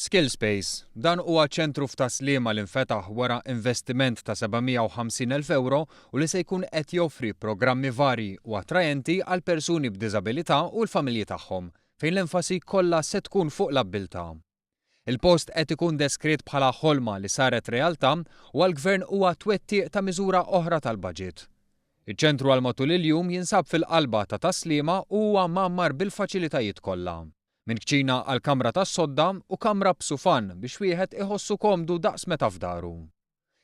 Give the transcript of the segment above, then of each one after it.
Skillspace, Dan huwa ċentru f'Tas-Sliema li nfetaħ wara investiment ta' 750,000 ewro u li se jkun qed joffri programmi varji u attraenti għal persuni b'diżabilità u l-familji tagħhom, fejn l-enfasi kollha se tkun fuq l-abbiltà. Il-post qed ikun deskritt bħala ħolma li saret realtà u għall-Gvern huwa twettiq ta' miżura oħra tal-baġit. Iċ-ċentru għal matul il-jum jinsab fil-qalba ta' Tas-Sliema u huwa mgħammar bil-faċilitajiet kollha. Minn kċina għal kamra tas-sodda u kamra b'sufan biex wieħed iħossu komdu daqs meta f'daru.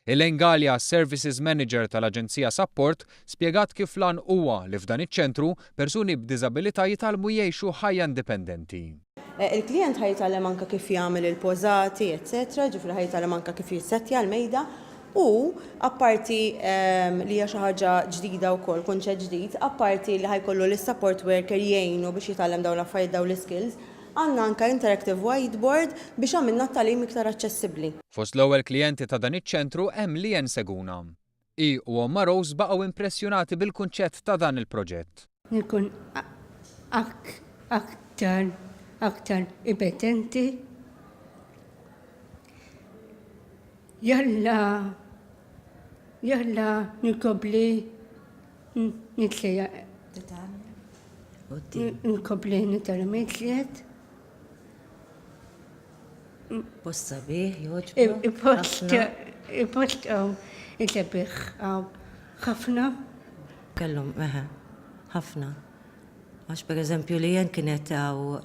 Elaine Galea, Services Manager tal-Aġenzija Sapport, spjegat kif l-għan huwa li f'dan iċ-ċentru, persuni b'diżabilità jitgħallmu jgħixu ħajja indipendenti. Il-klijent ħa jitgħallem anke kif jagħmel il-pożati, eċċetera, jiġifieri ħa jitgħallem anke kif jissettja l-mejda u apparti li hija xi ħaġa ġdida wkoll, kunċett ġdid, apparti li ħa jkollu lis-support worker jgħinu biex jitgħallem dawn l-affarijiet dawn l-iskills, għandna anke interactive whiteboard biex għamilna t-tagħlim iktar aċċessibbli. Fost l-ewwel klijenti ta' dan iċ-ċentru hemm Leanne Seguna. Hi u ommha Rose baqgħu impressjonati bil-kunċett ta' dan il-proġett. Nkun aktar aktar impetenti. Jalla jalla nkompli nitliegħ. Nkompli nitgħallem iżjed. Post sabiħ, jogħġbu. Post post sabiħ ħafna. Kellhom, eħe, ħafna. Għax pereżempju li jien kienet hawn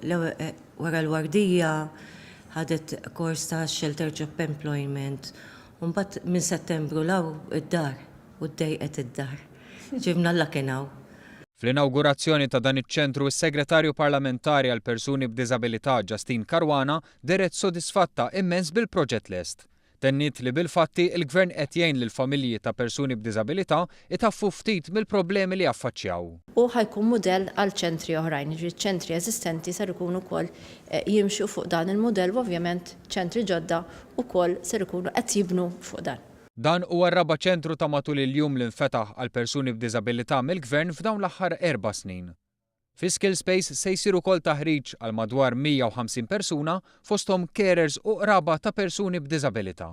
wara l-wardija ħadet kors ta' shelter job employment u mbagħad minn Settembru 'l hawn id-dar u ddejqet id-dar. Ġifieri mnalla kien hawn. Fl-inawgurazzjoni ta' dan iċ-ċentru is-Segretarju Parlamentari għall-Persuni b'Diżabilità Justyne Caruana dehret sodisfatta immens bil-proġett lest. Tenniet li bil-fatti il-Gvern qed jgħin lill-familji ta' persuni b'diżabilità itaffu ftit mill-problemi li jaffaċċjaw. U ħa jkun mudell għal ċentri oħrajn, jiġifieri ċ-ċentri eżistenti ser ikunu wkoll jimxu fuq dan il-mudell u ovvjament ċentri ġodda wkoll ser ikunu qed jibnu fuq dan. Dan huwa r-raba' ċentru ta' matul il-jum li nfetaħ għal persuni b'diżabilità mill-Gvern f'dawn l-aħħar erba' snin. Fi Skill Space se jsir ukoll taħriġ għal madwar 150 persuna fosthom carers u qraba ta' persuni b'diżabilità.